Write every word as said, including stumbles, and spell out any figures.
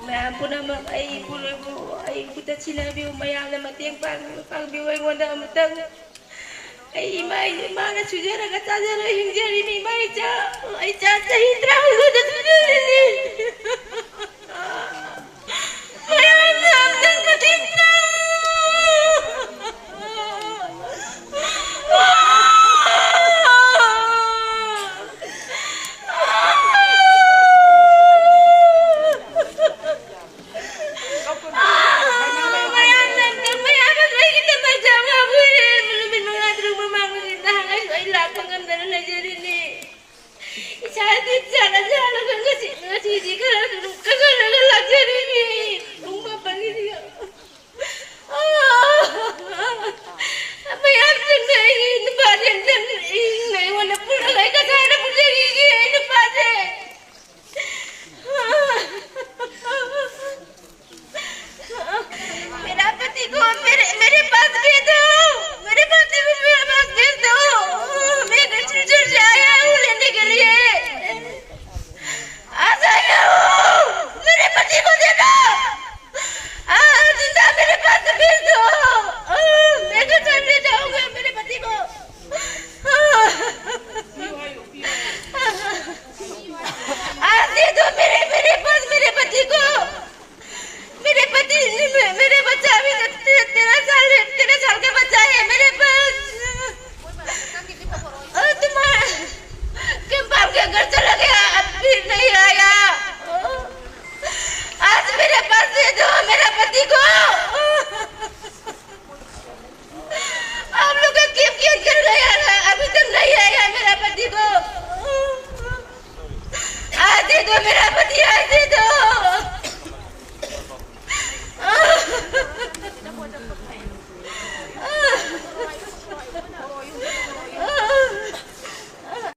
ꯃꯌꯥꯝ ꯄꯨꯝꯅꯃꯛ ꯑꯩ ꯏꯄꯨꯔꯣꯏꯕꯨ ꯑꯩ ꯈꯨꯠꯇ ꯁꯤꯟꯅꯕꯤꯌꯨ꯫ ꯃꯌꯥꯝꯅ ꯃꯇꯦꯡ ꯄꯥꯡꯕꯤꯌꯨ, ꯄꯥꯡꯕꯤꯌꯨ꯫ ꯑꯩꯉꯣꯟꯗ ꯑꯃꯨꯛꯇꯪ ꯑꯩ ꯏꯃꯥ, ꯏꯃꯥꯅ ꯁꯨꯖꯔꯒ ꯆꯥꯖꯔꯒ ꯍꯤꯡꯖꯔꯤꯅꯤ꯫ ꯏꯃꯥ ꯏꯆꯥ, ꯑꯩ ꯆꯥ ꯆꯍꯤ ꯇꯔꯥꯃꯉꯥꯗ ꯁꯨꯖꯔꯤꯅꯤ꯫